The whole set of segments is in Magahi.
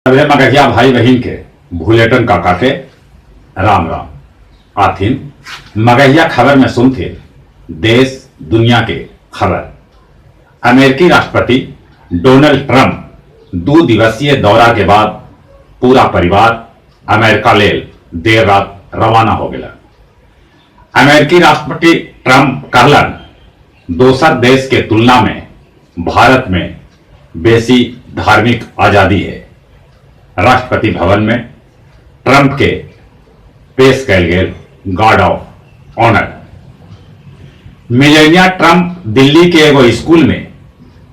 सभे मगहिया भाई बहिन के भुलेटन काका के राम राम। आथिन मगहिया खबर में सुनथिन देश दुनिया के खबर। अमेरिकी राष्ट्रपति डोनाल्ड ट्रंप 2 दिवसीय दौरा के बाद पूरा परिवार अमेरिका लेल देर रात रवाना हो गया। अमेरिकी राष्ट्रपति ट्रंप कहलन दोसर देश के तुलना में भारत में बेसी धार्मिक आजादी है। राष्ट्रपति भवन में ट्रंप के पेश कयल गेल guard of honour. Melania Trump Delhi के एगो स्कूल में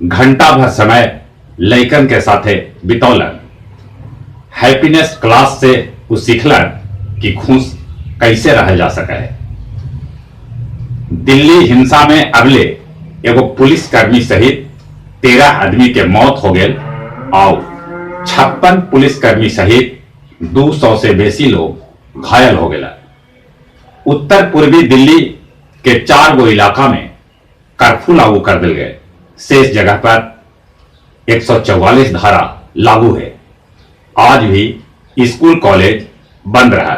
घंटा भर समय लइकन के साथे बितौलन। हैप्पीनेस क्लास से उ सीखलन कि खुश कैसे रहल जा सके है। दिल्ली हिंसा में अबले एगो पुलिसकर्मी सहित 13 आदमी के मौत हो गए और 56 पुलिसकर्मी सहित 200 से बेसी लोग घायल हो गए। उत्तर पूर्वी दिल्ली के 4 गो इलाका में कर्फ्यू लागू कर दिल गए। शेष जगह पर 144 धारा लागू है। आज भी स्कूल कॉलेज बंद रहा।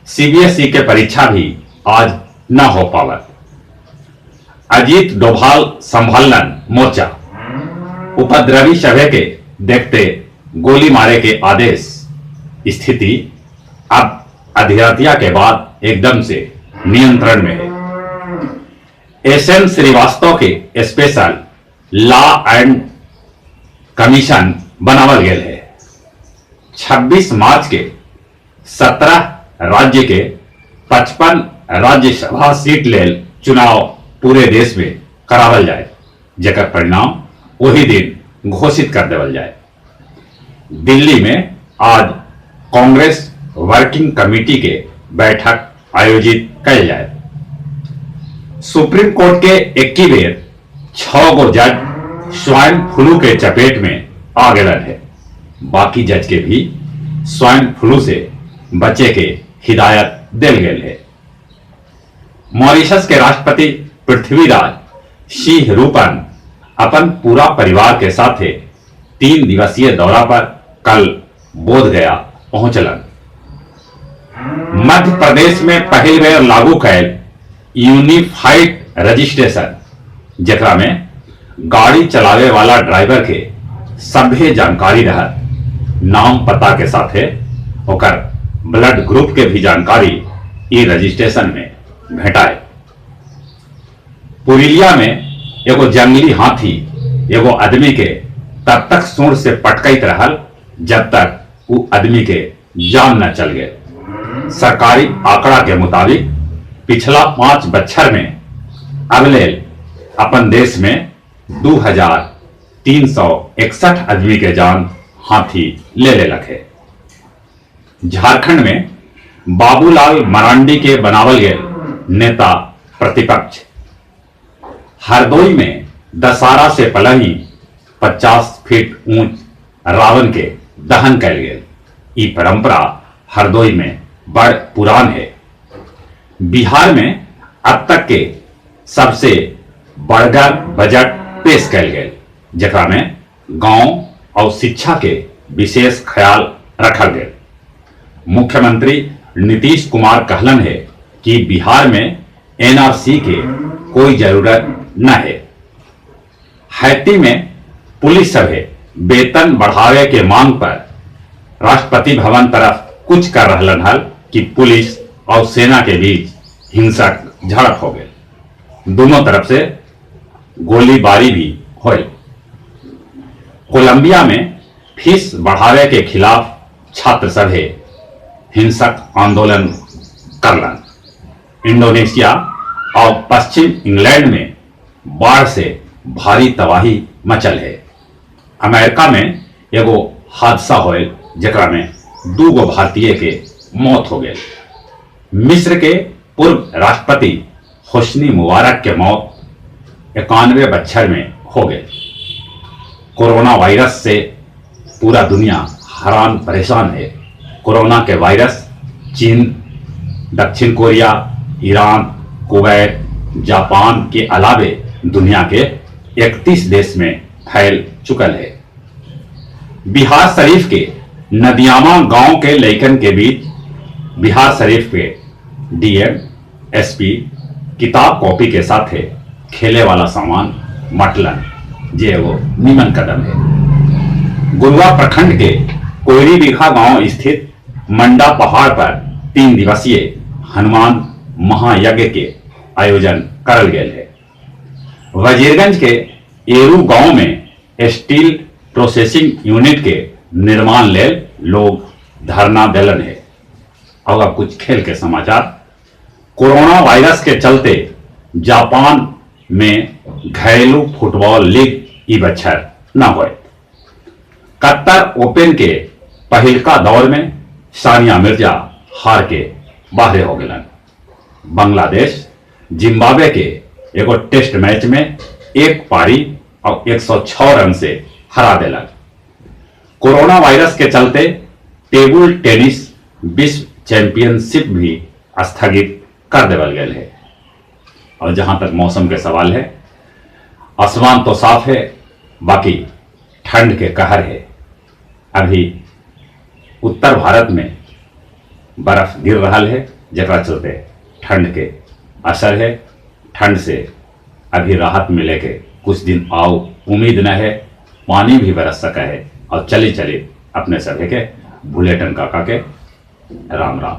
सीबीएसई के परीक्षा भी आज न हो पावत। अजीत डोभाल संभालन मोर्चा। उपद्रवी सभे के देखते गोली मारे के आदेश। स्थिति अब अधिरातिया के बाद एकदम से नियंत्रण में है। एस एन श्रीवास्तव के स्पेशल लॉ एंड कमीशन बनावल गया है। 26 मार्च के 17 राज्य के 55 राज्यसभा सीट लेल चुनाव पूरे देश में करावल जाए, जेकर परिणाम वही दिन घोषित कर देवल जाए। दिल्ली में आज कांग्रेस वर्किंग कमेटी के बैठक आयोजित कयल जाए। सुप्रीम कोर्ट के 21 बेर 6 गो जज स्वाइन फ्लू के चपेट में आ गए है। बाकी जज के भी स्वाइन फ्लू से बचे के हिदायत दिल गए है। मॉरिशस के राष्ट्रपति पृथ्वीराज सिंह रूपन अपन पूरा परिवार के साथे 3 दिवसीय दौरा पर कल बोध गया पहुंचलन। मध्य प्रदेश में पहली बेर लागू कैल यूनिफाइड रजिस्ट्रेशन, जेकरा में गाड़ी चलावे वाला ड्राइवर के सभे जानकारी रहत, नाम पता के साथे ओकर ब्लड ग्रुप के भी जानकारी ई रजिस्ट्रेशन में भेटाए। पुरुलिया में एगो जंगली हाथी एगो आदमी के तब तक सूंड से पटकैत रहल जब तक वो आदमी के जान न चल गए। सरकारी आंकड़ा के मुताबिक पिछला 5 बच्छर में अबले अपन देश में 2361 आदमी के जान हाथी ले लेलक है। झारखंड में बाबूलाल मरांडी के बनावल गए नेता प्रतिपक्ष। हरदोई में दशहरा से पहले ही 50 फीट ऊंच रावण के दहन कैल गेल। ई परंपरा हरदोई में बड़ पुरान है। बिहार में अब तक के सबसे बड़गर बजट पेश कैल गेल, जेकरा में गांव और शिक्षा के विशेष ख्याल रखल गेल। मुख्यमंत्री नीतीश कुमार कहलन है कि बिहार में एनआरसी के कोई जरूरत न है। हैती में पुलिस सभे वेतन बढ़ावे के मांग पर राष्ट्रपति भवन तरफ कुछ कर रहलन हल कि पुलिस और सेना के बीच हिंसक झड़प हो गई। दोनों तरफ से गोलीबारी भी हुई। कोलंबिया में फीस बढ़ावे के खिलाफ छात्र सभे हिंसक आंदोलन करलन। इंडोनेशिया और पश्चिम इंग्लैंड में बाढ़ से भारी तबाही मचल है। अमेरिका में एगो हादसा होयल जेकरा में 2 गो भारतीय के मौत हो गए। मिस्र के पूर्व राष्ट्रपति होस्नी मुबारक के मौत 91 बच्छर में हो गए। कोरोना वायरस से पूरा दुनिया हैरान परेशान है। कोरोना के वायरस चीन, दक्षिण कोरिया, ईरान, कुवैत, जापान के अलावे दुनिया के 31 देश में फैल चुकल है। बिहार शरीफ के नदियामा गांव के लइकन के बीच बिहार शरीफ के डीएम, एसपी किताब कॉपी के साथे खेले वाला सामान मटलन, जे एगो निमन कदम है। गुरुआ प्रखंड के कोयरी बीघा गांव स्थित मंडा पहाड़ पर 3 दिवसीय हनुमान महायज्ञ के आयोजन करल गेल है। वजीरगंज के एरू गांव में स्टील प्रोसेसिंग यूनिट के निर्माण लेल लोग धरना देलन है। और अब कुछ खेल के समाचार। कोरोना वायरस के चलते जापान में घरेलू फुटबॉल लीग ई बच्छर न होए। कतर ओपन के पहिलका दौर में सानिया मिर्जा हार के बाहर हो गलन। बांग्लादेश जिम्बाब्वे के एगो टेस्ट मैच में 1 पारी और 106 रन से हरा देलक। कोरोना वायरस के चलते टेबल टेनिस विश्व चैंपियनशिप भी स्थगित कर देवल गए है। और जहां तक मौसम के सवाल है, आसमान तो साफ है, बाकी ठंड के कहर है। अभी उत्तर भारत में बर्फ गिर रहा है, जकरा चलते ठंड के असर है। ठंड से अभी राहत मिले के कुछ दिन आओ उम्मीद न है, पानी भी बरस सका है। और चली चली अपने सभी के भुलेटन काका के राम राम।